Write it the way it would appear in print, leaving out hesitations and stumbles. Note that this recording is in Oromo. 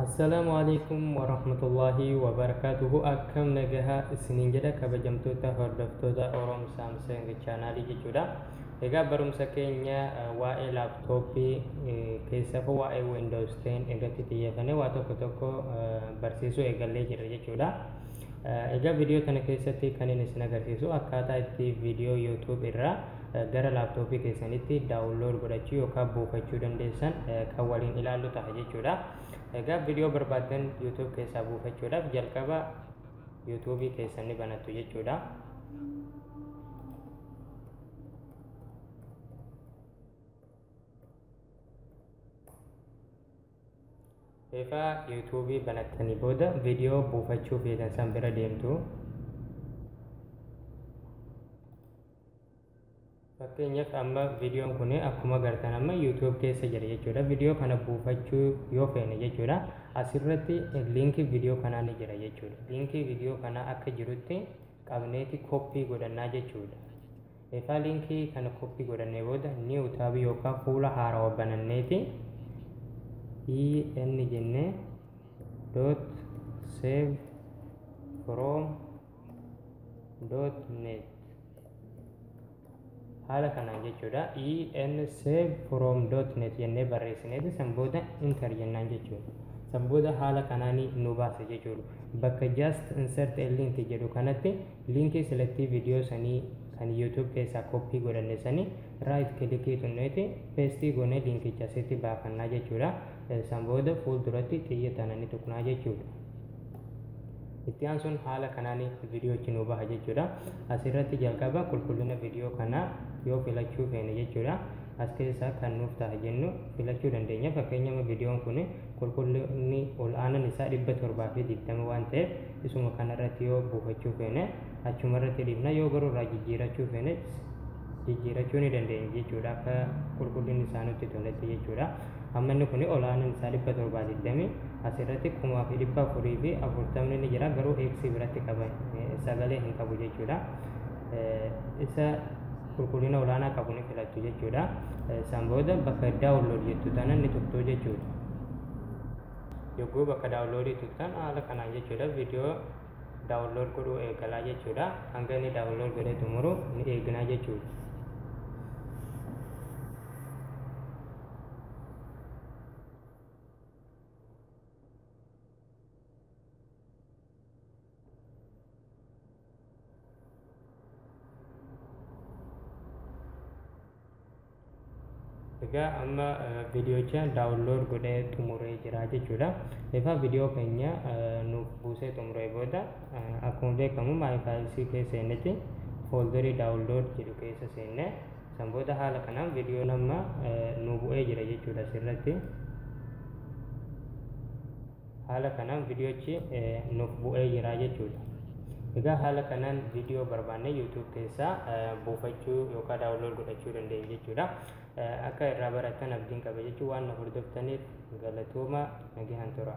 Assalaamu alaikum warahmatullahi wabarakatuhu. Akkam nagahaa isiniin jedha, kabajamtoota hordoftoota Oroom Samsung chaanaalii jechuudha. Egaa barumsa keenya waa'ee laaptooppii keessafuu waa'ee Windows 10 irratti xiyyeeffannee waa tokko tokko barsiisuu eegallee jirra jechuudha. Egaa viidiyoo kana keessatti kan inni isin agarsiisu akkaataa itti viidiyoo YouTube irraa gara laaptooppii keessanitti download godhachuu yookaan buufachuu dandeessan kan waliin ilaallu ta'a jechuudha. Egaa viidiyoo barbaaddan YouTube keessaa buufachuudhaaf jalqaba YouTube keessan ni banattu jechuudha. Egaa YouTube banattanii booda viidiyoo buufachuu feetan san bira deemtu. Fakkeenyaaf amma viidiyoon kun akkuma agartan amma YouTube keessa jira jechuudha. Viidiyoo kana buufachuu yoo feene jechuudha, asirratti liinkii viidiyoo kanaa ni jira jechuudha. Liinkii viidiyoo kanaa akka jirutti qabneeti koppii godhannaa jechuudha. Egaa liinkii kana koppii godhannee booda new tab yookaan fuula haarawaa bananneeti en jennee dot save from dot net haala kanaan jechuudha. En save from dot net jennee barreessineeti san booda enter jennaan jechuudha. San booda haala kanaan nu baasa jechuudha. Bakka just insert a link jedhu kanatti liinkii selectii viidiyoo sanii kan YouTube keessaa koppii godhanne sanii right clickii tunneeti peestii goonee liinkicha asitti baafannaa jechuudha. San booda fuulduratti xiyya tana ni tuqnaa jechuudha. Itti aansuun haala kanaan viidiyoochi nu baha jechuudha. Asirratti jalqaba qulqullina viidiyoo kanaa yoo filachuu feene jechuudha, as keessaa kan nuuf ta'a jennu filachuu dandeenya. Fakkeenyaaf viidiyoon kun qulqullinni ol aanaan isaa 720 waan ta'eef isuma kanarratti yoo buufachuu feene achumarratti dhiifna. Yoo garuu irraa jijjiirachuu feene jijjiirachuu ni dandeenya jechuudha, akka qulqullinni isaa nutti toletti jechuudha. Amma inni kun ol aanaan isaa 720, asirratti 1440 ni jira, garuu eeksii biratti qaba, sagalee hin qabu jechuudha. Isa qulqullina olaanaa qabu ni filattu jechuudha. San booda bakka download jettu tana ni tuqxu jechuudha. Yogguu bakka downloadii tuqxan haala kanaan jechuudha viidiyoo download godhuu eegalaa jechuudha. Hanga inni download godhee xumuru ni eegnaa jechuudha. Egaa amma viidiyoocha download godhee xumuree jira jechuudha. Egaa viidiyoo keenya nuuf buusee xumuree booda akkuma beekamu my files keessa seennetti fooldarii download jedhu keessa seenne san booda haala kanaan viidiyoon amma nu bu'ee jira jechuudha. Asirratti haala kanaan viidiyoochi nuuf bu'ee jira jechuudha. Egaa haala kanaan viidiyoo barbaanne YouTube keessaa buufachuu yookaan download godhachuu dandeenya jechuudha. Akka irraa baratan abdiin qaba jechuun waan na hordoftaniif galatooma, nagahaan tura.